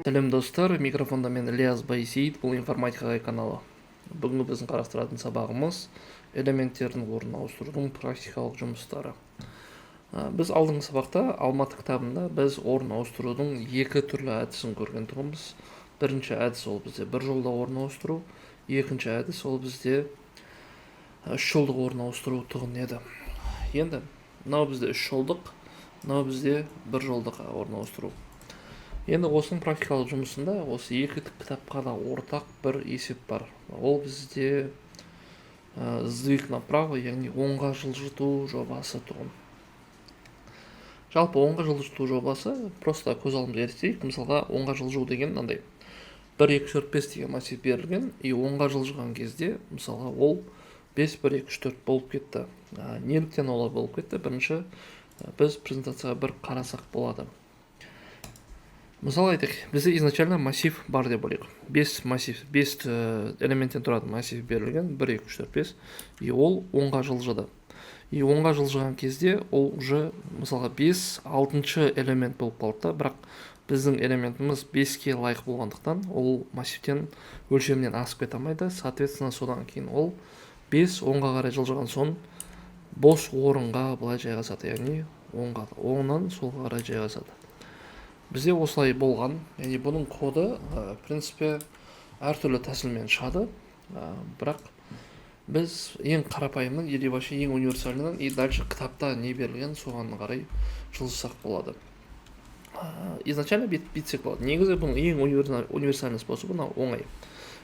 Сәлем, достар! Микрофонда мен, Ілияс Байсейіт, бұл Информатика каналы. Бүгінгі біздің қарастыратын сабағымыз — элементтердің орнын ауыстырудың практикалық жұмыстары. Біз алдыңғы сабақта Алматы кітабында біз орын ауыстырудың екі түрлі әдісін көрген тұғынбыз. Бірінші әдіс — ол бізде бір жолда орын ауыстыру, екінші әдіс — ол бізде үш жолдық орын ауыстыру тұғын еді. Енді мынау бізде үш жолдық, мынау бізде бір жолдық орын ауыстыру. Енді осының практикалық жұмысында осы екі кітапқа да ортақ бір есеп бар. Ол бізде сдвиг направо, яғни оңға жылжыту жобасы тұғын. Жалпы оңға жылжыту жобасы, просто көз алдымызға елестетейік. Мысалға, оңға жылжу деген мынандай: 1, 2, 4, 5 деген массив берілген, и оңға жылжыған кезде, мысалға, ол 5, 1, 2, 3, 4 болып кетті. Неліктен олай болып кетті? Бірінші біз презентацияға бір қарасақ болады. Мысалы, айтайық, бізде изначально массив бар деп ойлайық. Бес массив, бес элементтен тұратын массив берілген: 1, 2, 3, 4, 5. И ол оңға жылжыды. И оңға жылжыған кезде ол уже, мысалға, бес алтыншы элемент болып қалды да. Бірақ біздің элементіміз беске лайық болғандықтан, ол массивтен өлшемінен асып кете алмайды. Соответственно, содан кейін ол бес оңға қарай жылжыған соң бос орынға былай жайғасады, яғни оңға, оңнан солға қарай жайғасады. Бізде осылай болған. Яғни бұның коды, в принципе, әртүрлі тәсілмен шығады, бірақ біз ең қарапайымын или вообще ең универсальныйын и дальше кітапта не берілген, соған қарай жылжысақ болады. Изначально бүйтсек болады. Негізі бұның ең универсальный способы мынау оңай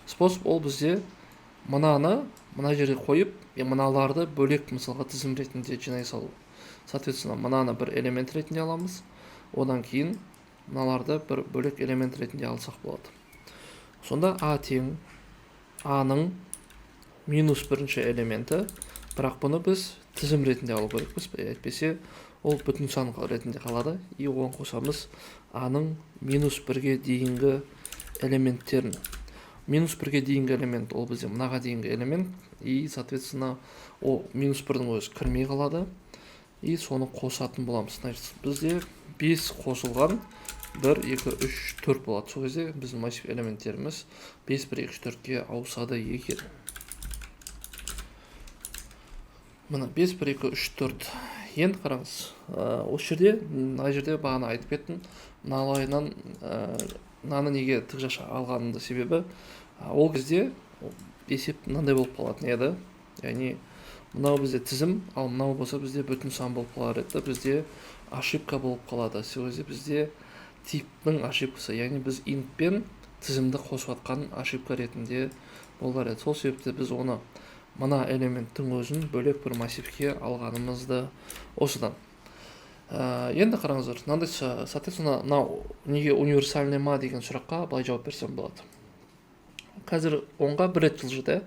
способ. Ол бізде мынаны мына жерге қойып, мыналарды бөлек, мысалға, тізім ретінде жинай салу. Соответственно, мынаны бір элемент ретінде аламыз, одан кейін мыналарды бір бөлек элемент ретінде алсақ болады. Сонда а тең а-ның минус бірінші элементі, бірақ бұны біз тізім ретінде алу керекпіз, әйтпесе ол бүтін сан ретінде қалады. И оған қосамыз а-ның минус бірге дейінгі элементтерін. Минус бірге дейінгі элемент — ол бізде мынаға дейінгі элемент, и, соответственно, ол минус бірдің өзі кірмей қалады, и соны қосатын боламыз. Значит, бізде 5 қосылған 1, 2, 3, 4 болады. Сол кезде біздің массив элементтеріміз 5, 1, 2, 3, 4-ке ауысады екен. Міне, 5, 1, 2, 3, 4. Енді қараңыз, осы жерде, мына жерде бағана айтып кеттім, мыналайынан мынаны неге тік жақша алғанымды себебі, ол кезде есеп мынандай болып қалатын еді, яғни мынау бізде тізім, ал мынау болса бізде бүтін сан болып қалар еді да, бізде ошибка болып қалады. Сол кезде бізде типтің ошибкасы, яғни біз int пен тізімді қосып жатқан ошибка ретінде болар еді. Сол себепті біз оны, мына элементтің өзін бөлек бір массивке алғанымызды осыдан. Енді қараңыздар, мынандай, соответственно, мынау неге универсальный ма деген сұраққа былай жауап берсем болады. Қазір оңға бір рет жылжыды,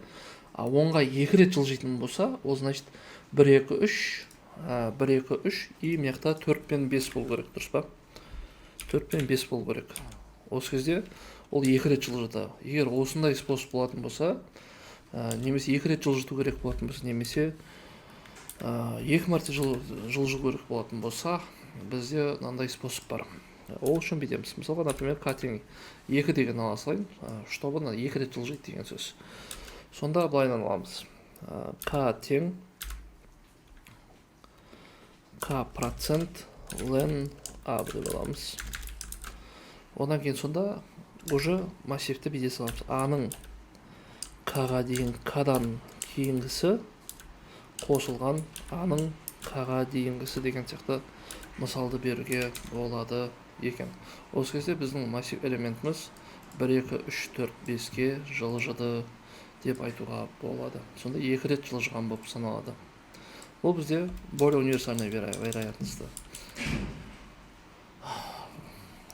а оңға екі рет жылжитын болса, ол, значит, бір, екі, үш, бір, екі, үш, и мына жақта төрт пен бес болу керек, дұрыс па? Төрт пен бес болу керек. Осы кезде ол екі рет жылжыды. Егер осындай способ болатын болса, немесе екі рет жылжыту керек болатын болса, немесе екі мәрте жылжу керек болатын болса, бізде мынандай способ бар. Ол үшін бүйтеміз. Мысалға, например, к тең екі деген ала салайын, чтобы мына екі рет жылжиды деген сөз. Сонда былайынан аламыз: к тең к процент len а деп аламыз. Одан кейін сонда уже массивті бүйте саламыз: а-ның к-ға дейін, к-дан кейінгісі қосылған а-ның к-ға дейінгісі деген сияқты мысалды беруге болады екен. Осы кезде біздің массив элементіміз 1, 2, 3, 4, 5-ке жылжыды деп айтуға болады. Сонда екі рет жылжыған болып саналады. Бұл бізде более универсальный вероятность.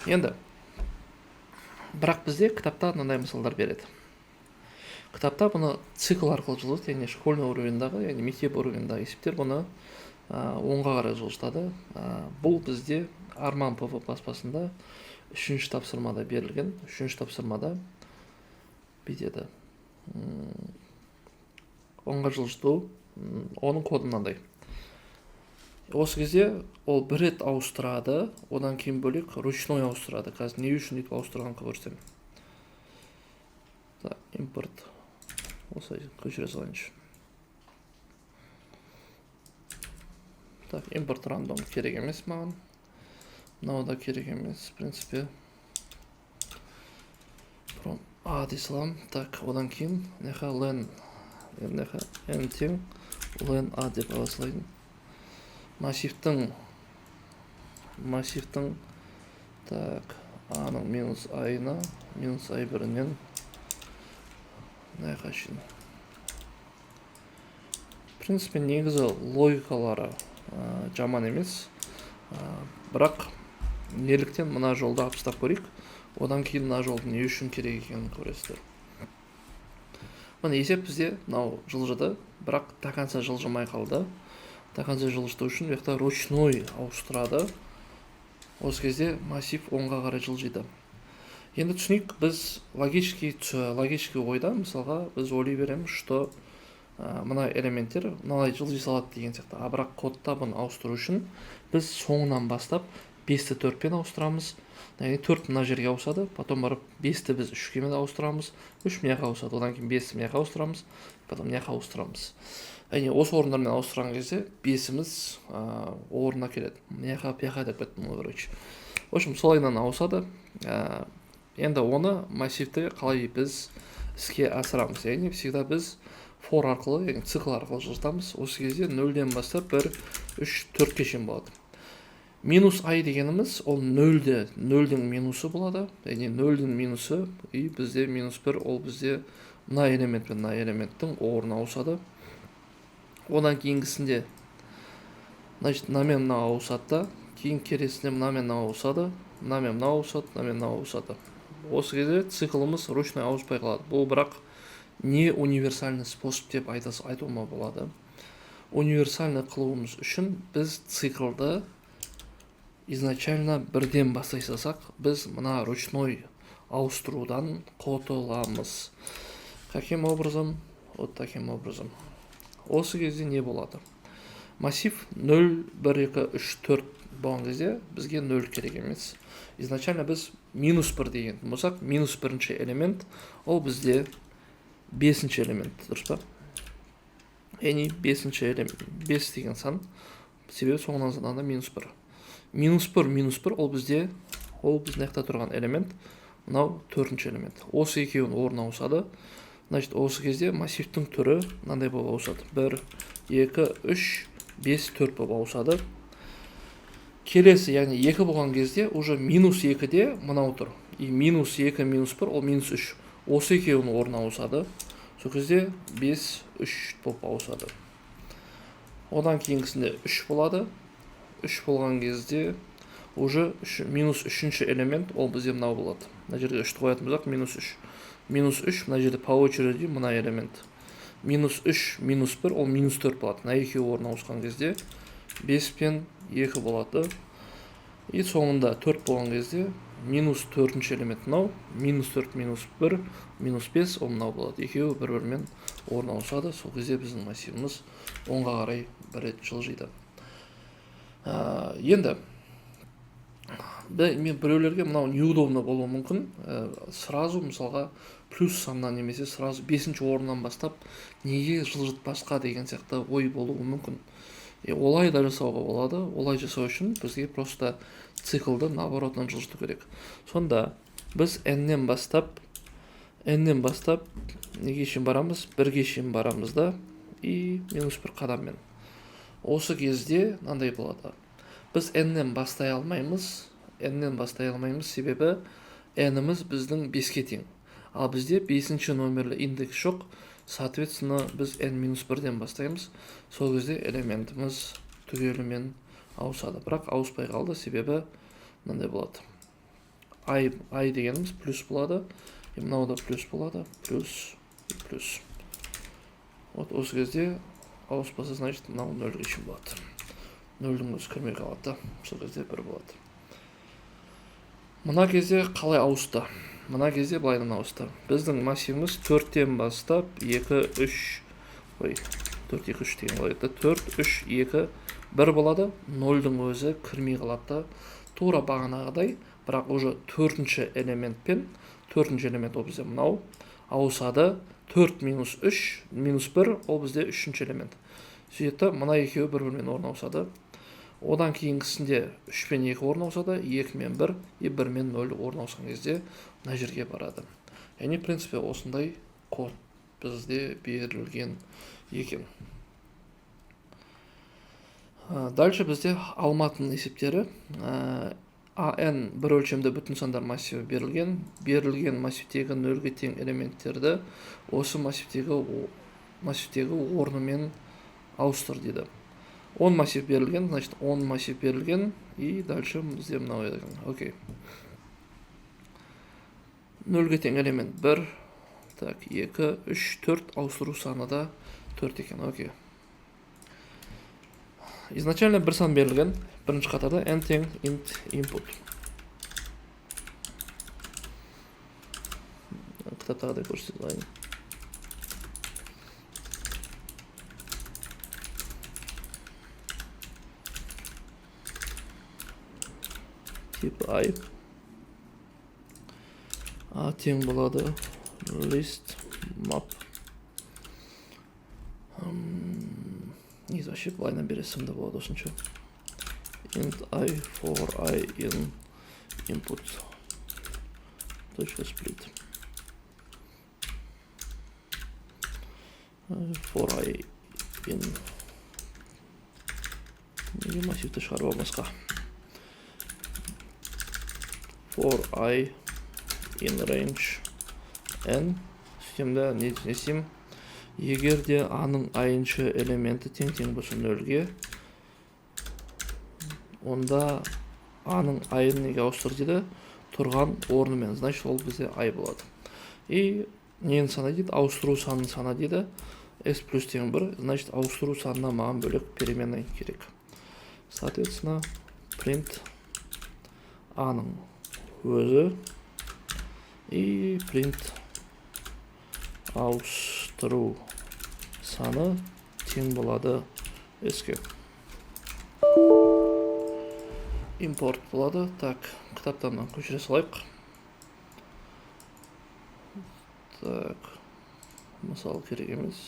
Енді бірақ бізде кітапта мынандай мысалдар береді. Кітапта бұны цикл арқылы жылжытады, яғни школьный уровеньдағы, яғни мектеп уровеньдағы есептер бұны оңға қарай жылжытады. Бұл бізде Арман ПВ баспасында үшінші тапсырмада берілген. Үшінші тапсырмада бүйтеді: оңға жылжыту. Оның коды мынандай. Осы кезде ол бір рет ауыстырады, одан кейін бөлек ручной ауыстырады. Қазір не үшін өйтіп ауыстырғанын көрсетемін. Так, импорт. Осылай көшіре салайыншы. Так, импорт рандом керек емес маған. Мынау да керек емес, в принципе. From A дей саламын. Так, одан кейін мына жаққа len, мына жаққа n тең len A деп ала салайын. Массивтің, так, A-ның минус I-на, минус I бірінен мына жаққа шейін. В принципе, негізі логикалары жаман емес. Бірақ неліктен мына жолды алып тастап көрейік, одан кейін мына жолдың не үшін керек екенін көресіздер. Міне, есеп бізде мынау жылжыды, бірақ до конца жылжымай қалды. До конца жылжыту үшін бұл жақта ручной ауыстырады. Осы кезде массив оңға қарай жылжиды. Енді түсінейік, біз логический ойда, мысалға, біз ойлай береміз, что мына элементтер мыналай жылжи салады деген сияқты. А бірақ кодта бұны ауыстыру үшін біз соңынан бастап 5-ті 4-пен ауыстырамыз. Яғни 4 мына жерге ауысады, потом барып 5-ті біз 3-ке ауыстырамыз, 3 мына жаққа ауысады, одан кейін 5-ті мына жаққа ауыстырамыз, потом мына жаққа ауыстырамыз. Яғни осы орындармен ауыстырған кезде 5-іміз орнына келеді. Мына жаққа, бұл жаққа деп кеттім ғой, короче. В общем, солайынан ауысады. Енді оны массивті қалай біз іске асырамыз? Яғни всегда біз for арқылы, яғни цикл арқылы жылжытамыз. Осы кезде 0-ден бастап 1, 3, 4-ке шейін болады. Минус i дегеніміз ол нөлде, нөлдің минусы болады. Яғни нөлдің минусы, и бізде минус 1, ол бізде мына элемент пен мына элементтің орны ауысады. Одан кейінгісінде, значит, мына мен мына ауысады да, кейін келесінде мына мен мына ауысады, мына мен мына ауысады, мына мен мына ауысады. Осы кезде циклымыз ручной ауыспай қалады. Бұл бірақ не универсальный способ деп айтуыма болады. Универсальный қылуымыз үшін біз циклды изначально бірден бастай салсақ, біз мына ручной ауыстырудан құтыламыз. Каким образом? Вот таким образом. Осы кезде не болады? Массив 0, 1, 2, 3, 4 болған кезде бізге 0 керек емес. Изначально біз минус 1 деген болсақ, минус бірінші элемент ол бізде бесінші элемент, дұрыс па? Яғни бесінші элемент, 5 деген сан, себебі соңынан санағанда минус 1. Минус 1, минус 1 ол бізде, ол біздің жақта тұрған элемент, мынау төртінші элемент. Осы екеуінің орны ауысады. Значит, осы кезде массивтің түрі мынандай болып ауысады. 1, 2, 3, 5, 4 болып ауысады. Келесі, яғни 2 болған кезде уже минус 2-де мынау тұр. И минус 2, минус 1 ол минус 3. Осы екеуінің орны ауысады. Сол кезде 5, 3 болып ауысады. Одан кейінгісінде 3 болады. 3 болған кезде уже минус үшінші элемент ол бізде мынау болады. Мына жерге 3-ті қоятын болсақ, минус 3. Минус 3 мына жерде по очереди мына элемент. Минус 3, минус 1 ол минус 4 болады. Мына екеуі орын ауысқан кезде 5 пен 2 болады. И соңында 4 болған кезде минус төртінші элемент мынау, минус 4, минус 1, минус 5 ол мынау болады. Екеуі бір-бірімен орын ауысады. Сол кезде біздің массивіміз оңға қарай бір рет жылжиды. Енді мен біреулерге мынау неудобно болуы мүмкін. Сразу мысалға плюс саннан немесе сразу бесінші орыннан бастап неге жылжытпасқа деген сияқты ой болуы мүмкін. Олай да жасауға болады. Олай жасау үшін бізге просто циклды наоборотынан жылжыту керек. Сонда біз n-нен бастап неге шейін барамыз? Бірге шейін барамыз да, и минус бір қадаммен. Осы кезде мынандай болады. Біз n-нен бастай алмаймыз. N-нен бастай алмаймыз, себебі n-іміз біздің 5-ке тең. Ал бізде бесінші номерлі индекс жоқ. Соответственно, біз n минус бірден бастаймыз. Сол кезде элементіміз түгелімен ауысады. Бірақ ауыспай қалды, себебі мынандай болады. I, i дегеніміз плюс болады. И мынау да плюс болады. Плюс, плюс. Вот осы кезде ауыспаса, значит, мынау нөлге шейін болады. Нөлдің өзі кірмей қалады да. Сол кезде бір болады. Мына кезде қалай ауысты? Мына кезде былайдан ауысты. Біздің массивіміз төрттен бастап 2, 3, ой, 4, 2, 3 деген қалай еді? 4, 3, 2, 1 болады, 0-дің өзі кірмей қалады да, тура бағанағыдай, бірақ уже төртінші элементпен, төртінші элемент ол бізде мынау, ауысады. 4 минус 3 минус 1 ол бізде үшінші элемент. Сөйтті, мына екеуі бір-бірімен орын ауысады. Одан кейінгісінде 3 пен 2 орын ауысады, 2 мен 1 и 1 мен 0 орын ауысқан кезде мына жерге барады. Яғни, в принципе, осындай код бізде берілген екен. Дальше бізде Алматының есептері. АН бір өлшемді бүтін сандар массиві берілген. Берілген массивтегі нөлге тең элементтерді осы массивтегі орнымен ауыстыр дейді. 10 массив берілген, значит 10 массив берілген, и дальше бізде мынау екен. Окей. Нөлге тең элемент 1, так, 2, 3, 4, ауыстыру саны да 4 екен. Окей. Изначально бір сан берілген, бірінші қатарда n тең int input. Кітаптағыдай көрсете салайын. Тип i. A тең болады list map. Негізі вообще былайынан бересім де болады осынша. Int i for i in input точка split. For i in неге массивті шығарып алмасқа? For i in range n сөйтемін не істеймін? Егер де а-ның айыншы элементі тең-тең болса нөлге, онда а-ның айын неге ауыстыр дейді? Тұрған орнымен, значит ол бізде ай болады. И нені сана дейді? Ауыстыру санын сана дейді. S плюс тең 1, значит ауыстыру санына маған бөлек переменный керек. Соответственно, print а-ның өзі и print ауыстыру саны тең болады s-ке. Импорт болады. Так, кітаптан көшіре салайық. Так, мысал керек емес.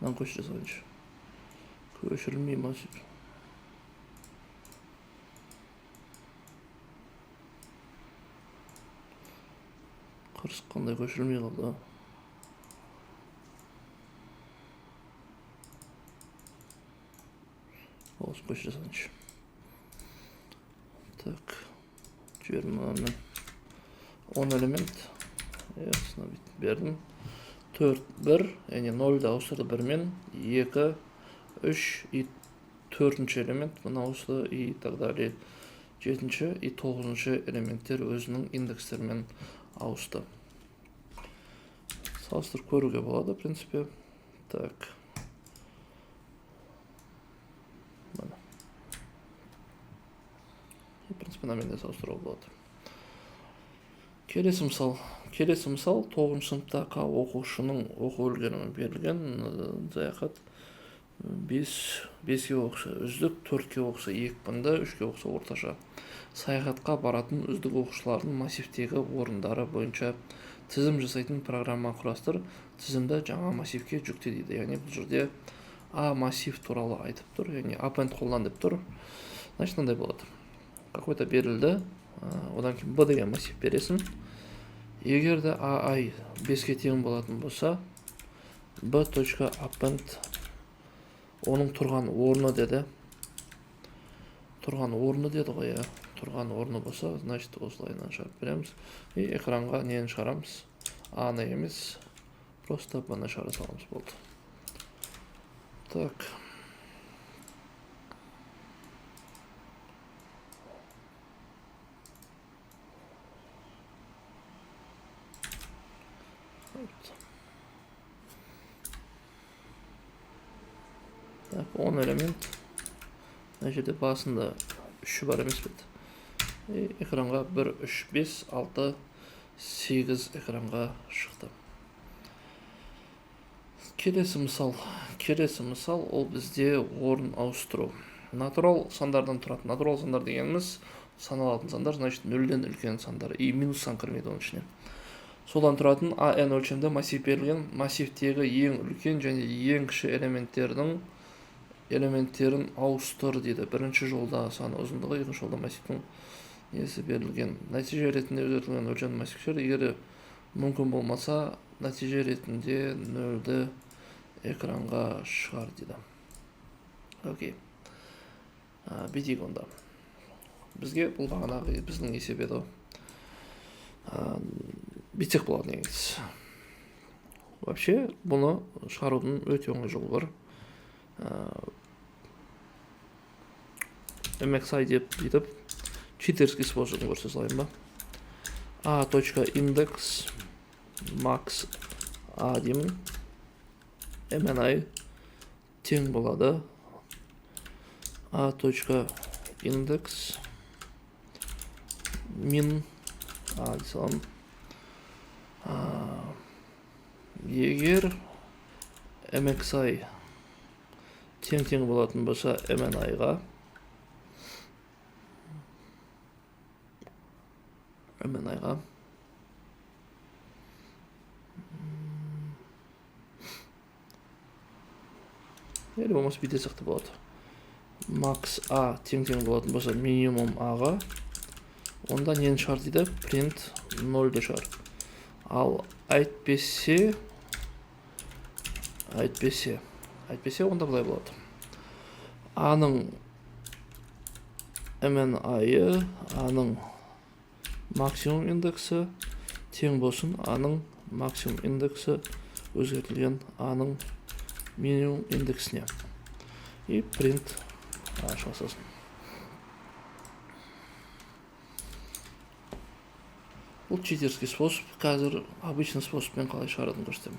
Мынаны көшіре салайыншы. Көшірілмей ма? Қырсыққандай көшірілмей қалды. Olsun, көшіре салайыншы. Так, жібердім мынаны. 10 элемент. Осыны бүйтіп бердім. 4, 1, яғни 0-ді ауыстырды 1-мен, 2, 3 и төртінші элемент мына ауысты и так далее. 7-ші и 9-шы элементтер өзінің индекстерімен ауысты. Салыстырып көруге болады, в принципе. Так. Міне. В принципе, мынамен де салыстыруға болады. Келесі мысал. Келесі мысал 9-шы сыныпта К оқушының оқу үлгерімі берілген. Заяхат 5-ке оқыса үздік, 4-ке оқыса екпінді, 3-ке оқыса орташа. Саяхатқа баратын үздік оқушылардың массивтегі орындары бойынша тізім жасайтын программа құрастыр. Тізімді жаңа массивке жүкте дейді. Яғни бұл жерде А массив туралы айтып тұр, яғни append қолдан деп тұр. Значит, мынандай болады. Какой-то берілді, одан кейін Б деген массив бересің. Егер де А ай 5-ке тең болатын болса, Б точка append оның тұрған орны деді. Тұрған орны деді ғой, иә. Тұрған орны болса, значит, осылайынан шығарып береміз. И экранға нені шығарамыз? А-ны емес, просто Б-ны шығара саламыз, болды. Так. Так, 10 элемент. Мына жерде басында 3 бар емес пе еді? И экранға 1, 3, 5, 6, 8 экранға шықты. Келесі мысал. Келесі мысал ол бізде орын ауыстыру. Натурал сандардан тұрады. Натурал сандар дегеніміз саналатын сандар, значит, нөлден үлкен сандар. И минус сан кірмейді оның ішіне. Содан тұратын АН өлшемді массив берілген. Массивтегі ең үлкен және ең кіші элементтерін ауыстыр дейді. Бірінші жолда сан ұзындығы, екінші жолда массивтің несі берілген. Нәтиже ретінде өзгертілген өлшемді массивтер, егер мүмкін болмаса, нәтиже ретінде нөлді экранға шығар дейді. Окей. Бүйтейік онда. Бізге бұл бағанағы біздің есеп еді ғой. Бүйтсек болады негізі. Вообще бұны шығарудың өте оңай жолы бар. MXI деп бүйтіп читерский способын көрсете салайын ба? А точка индекс макс А деймін. MNI тең болады А точка индекс мин А дей саламын. Егер MXI тең-тең болатын болса MNI-ға, MNI-ға или болмаса бүйте сияқты болады. Макс А тең-тең болатын болса минимум А-ға, онда нені шығар дейді? Print нөлді шығар. Ал әйтпесе онда былай болады. А-ның MNI-ы, А-ның максимум индексі тең болсын А-ның максимум индексі өзгертілген А-ның минимум индексіне. И print А шыға салсын. Бұл читерский способ. Қазір обычный способпен қалай шығаратынын көрсетемін.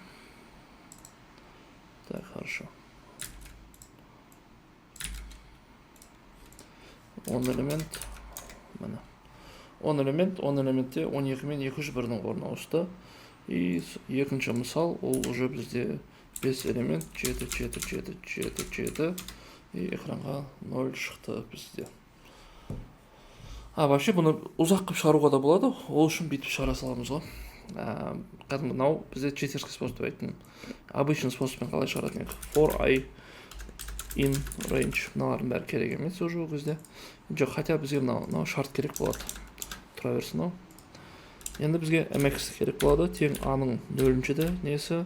Так, хорошо. 10 элемент. Міне. 10 элемент, 10 элементте 12 мен екі жүз бірдің орны ауысты. И екінші мысал, ол уже бізде 5 элемент, 7, 7, 7, 7, 7. И экранға 0 шықты бізде. Вообще бұны ұзақ қылып шығаруға да болады. Ол үшін бүйтіп шығара саламыз ғой. Кәдімгі мынау бізде читерский способ деп айттым. Обычный способпен қалай шығаратын едік? For i in range. Мыналардың бәрі керек емес уже ол кезде. Жоқ, хотя бізге мынау шарт керек болады. Тұра берсін ау. Енді бізге mx керек болады. Тең а-ның нөлінші де несі.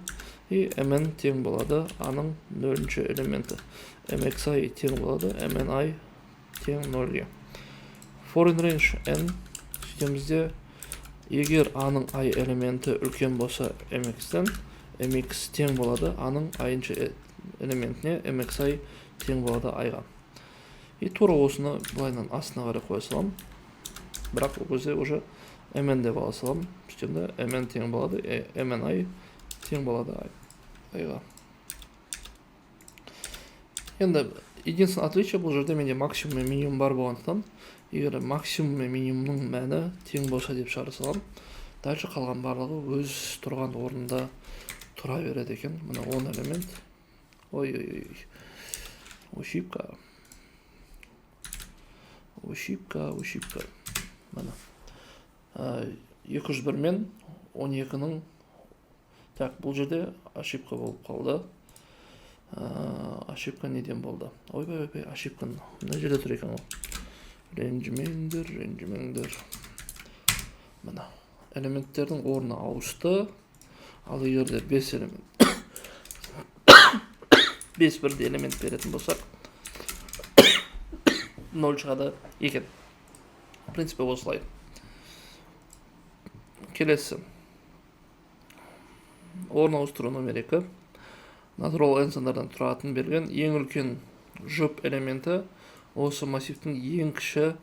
И mn тең болады а-ның нөлінші элементі. mxi тең болады mni тең нөлге. For in range n сөйтеміз де, егер а-ның i элементі үлкен болса mx-тен, mx тең болады а-ның i-нші элементіне, mxi тең болады i-ға. И тура осыны былайынан астына қарай қоя саламын. Бірақ ол кезде уже mn деп ала саламын. Сөйтемін де, mn тең болады, mni тең болады i-ға. Енді единственное отличие бұл жерде менде максимум мен минимум бар болғандықтан, егер максимум мен минимумның мәні тең болса деп шығара саламын. Дальше қалған барлығы өз тұрған орнында тұра береді екен. Мына 10 элемент. Ой-ой-ой. Ошибка. Ошибка, ошибка. Мына. Екі жүз бір мен он екінің. Так, бұл жерде ошибка болып қалды. Ошибка неден болды? Ойбай, ойбай, ошибка мына жерде тұр екен ғой. Ренжімеңдер, ренжімеңдер. Мына элементтердің орны ауысты. Ал егер де 5 элемент, 5 бірдей элемент беретін болсақ, 0 шығады екен. В принципе, осылай. Келесі. Орын ауыстыру номер 2. Натурал n сандардан тұратын берген ең үлкен жұп элементі осы массивтің ең кіші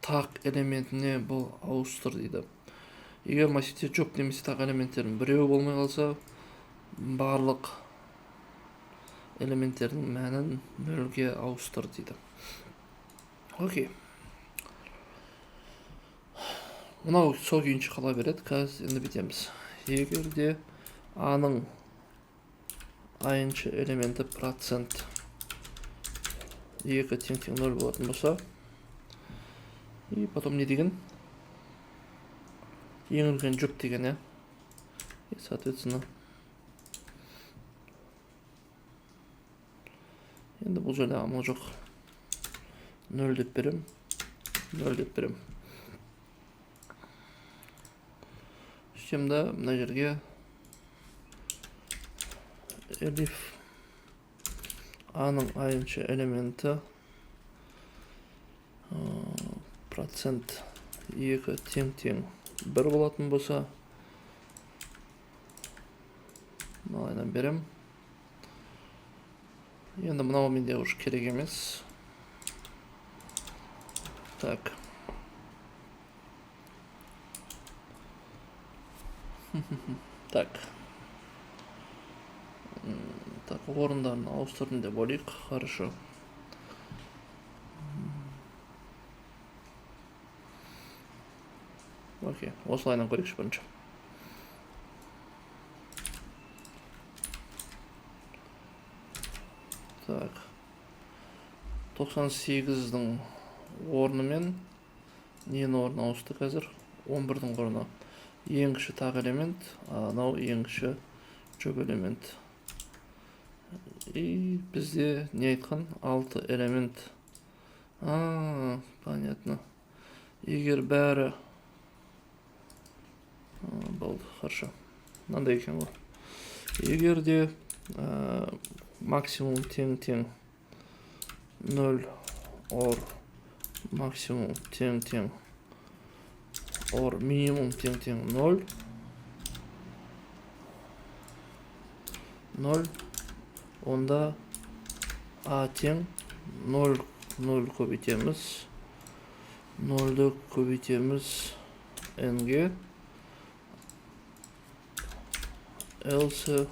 тақ элементіне бұл ауыстыр дейді. Егер массивте жұп немесе тақ элементтерінің біреуі болмай қалса, барлық элементтердің мәнін нөлге ауыстыр дейді. Окей. Мынау сол күйінше қала береді. Қазір енді бүйтеміз. Егер де А-ның айыншы элементі процент 2 тең тең 0 болатын болса, и потом не деген? Ең үлкен жұп деген, иә. И, соответственно, енді бұл жерде амал жоқ. 0 деп берем. 0 деп берем. Сөйтемін да мына жерге elif А-ның айыншы элементі процент 2 тең тең 1 болатын болса, мыналайдан берем. Енді мынау менде уже керек емес. Так. Так. Так, орындарын ауыстырдым деп ойлайық. Хорошо. Окей, осылайынан көрейікші бірінші. Так. 98-дің орнымен нені орнына ауысты қазір? 11-дің орнына. Ең кіші тақ элемент, анау ең кіші жұп элемент. И бізде не айтқан? 6 элемент. А, понятно. Егер бәрі болды, хорошо. Мынандай екен ғой. Егер де максимум тең тең 0 or максимум тең тең or минимум тең тең 0 0, онда А тең 0 0 көбейтеміз, 0-ді көбейтеміз n-ге, else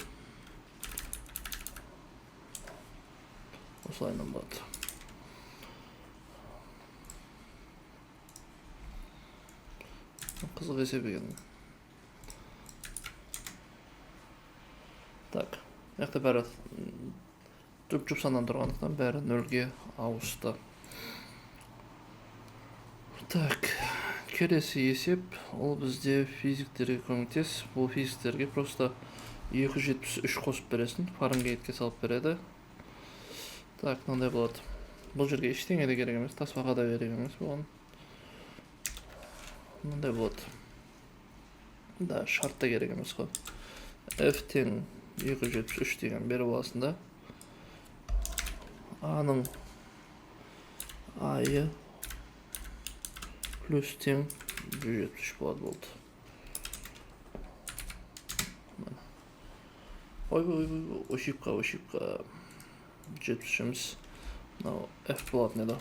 осылайынан болады. Қызық есеп екен. Так, мына жақта бәрі жұп-жұп саннан тұрғандықтан бәрі нөлге ауысты. Так, келесі есеп, ол бізде физиктерге көмектес. Бұл физиктерге просто 273 қосып бересің, Фаренгейтке салып береді. Так, мынандай болады. Бұл жерге ештеңе де керек емес, тасбақа да керек емес бұған. Мынандай болады. Да, шарт та керек емес қой. F тең 273 деген беріп аласың да. А-ның айы плюс тең 173 болады, болды. Ой, ой, ой, ошибка, ошибка. 73 емес. Мынау F болатын еді.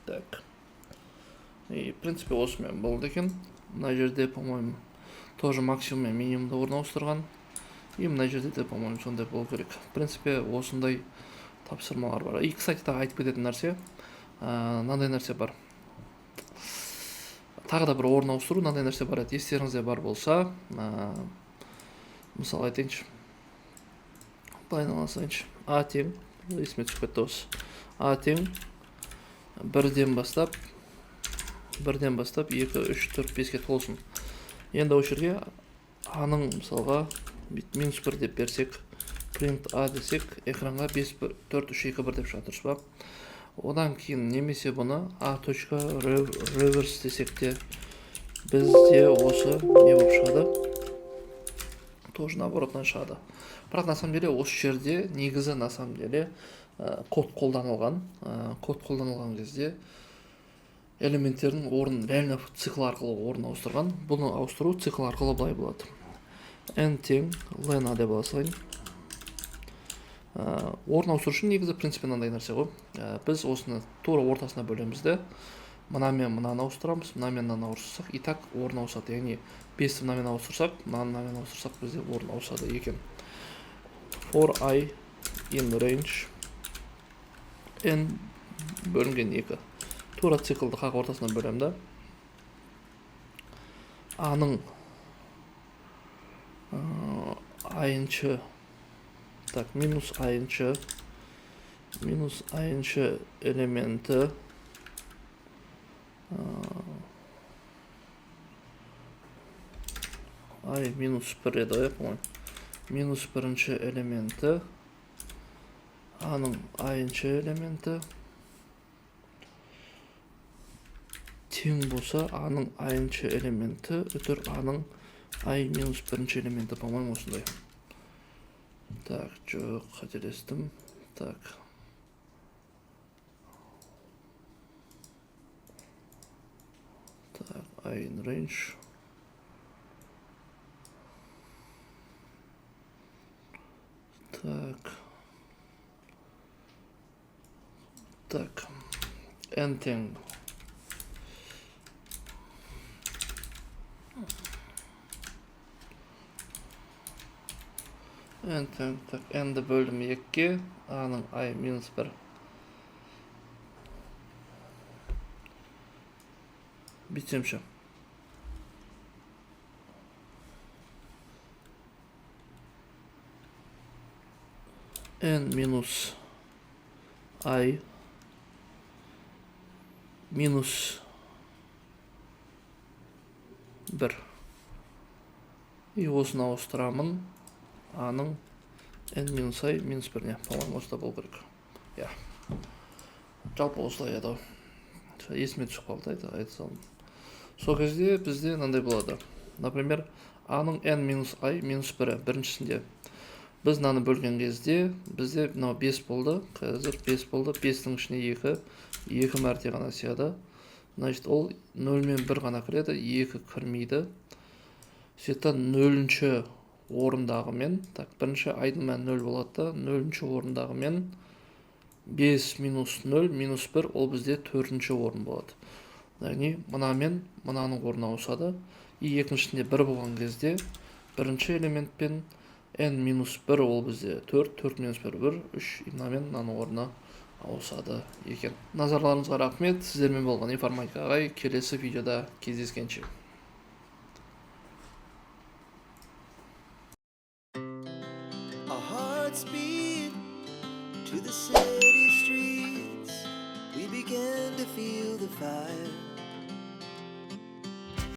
Так. И, в принципе, осымен болды екен. Мына жерде, по-моему, тоже максимум мен минимумды орын ауыстырған. И мына жерде де, по-моему, сондай болу керек. В принципе, осындай тапсырмалар бар. И, кстати, тағы айтып кететін нәрсе, мынандай нәрсе бар. Тағы да бір орын ауыстыру, мынандай нәрсе бар еді. Естеріңізде бар болса, мысал айтайыншы. Былай алсайыншы. А тең, есіме түсіп кетті осы. А тең бірден бастап, бірден бастап 2, 3, 4, 5-ке толсын. Енді осы жерге А-ның мысалға бүйтіп минус 1 деп берсек, print А десек, экранға 5, 1, 4, 3, 2, 1 деп шығады, дұрыс па? Одан кейін немесе бұны А точка reverse десек те бізде осы не болып шығады? Тоже наоборотынан шығады. Бірақ на самом деле осы жерде негізі на самом деле, код қолданылған. Код қолданылған кезде элементтердің орнын реально цикл арқылы орын ауыстырған. Бұны ауыстыру цикл арқылы былай болады. N тең len A деп ала салайын. Орын ауыстыру үшін негізі в принципе мынандай нәрсе ғой. Біз осыны тура ортасына бөлеміз де, мына мен мынаны ауыстырамыз, мына мен мынаны ауыстырсақ, и так орын ауысады. Яғни 5-ті мынамен ауыстырсақ, мынаны мынамен ауыстырсақ, бізде орын ауысады екен. For I in range n бөлінген 2. Тура циклды қақ ортасына бөлемін да. А-ның айыншы, так, минус айыншы, минус айыншы элементі ай минус бір еді ғой, по-моему. Минус бірінші элементі А-ның айыншы элементі тең болса А-ның айыншы элементі үтір А-ның ай минус бірінші элементі, по-моему, осындай. Так, жоқ, қателестім. Так. Так, i in range. Так. Так. N тең. N тең. Так, N-ді бөлдім екіге, А-ның I минус бір. Бүйтсемші. N минус I минус бір. И осыны ауыстырамын. А-ның N минус I минус біріне. По-моему, осында болу керек. Иә. Жалпы осылай еді ғой. Есіме түсіп қалды, айта салдым. Сол кезде бізде мынандай болады. Например, А-ның N минус I минус бірі біріншісінде. Біз мынаны бөлген кезде бізде мынау 5 болды. Қазір 5 болды. 5-тің ішіне 2, 2 мәрте ғана сияды. Значит, ол 0 мен 1 ғана кіреді, 2 кірмейді. Сөйтті нөлінші орындағымен, так, бірінші айдың мәні 0 болады да, нөлінші орындағымен 5 минус 0 минус 1, ол бізде төртінші орын болады. Яғни мына мен мынаның орнына ауысады. И екіншісінде 1 болған кезде бірінші элементпен n минус 1, ол бізде 4, 4 минус 1, 1, 3, и мына мен мынаның орнына ауысады екен. Назарларыңызға рахмет. Сіздермен болған информатика ағай. Келесі видеода кездескенше. Our hearts beat to the city streets. We began to feel the fire.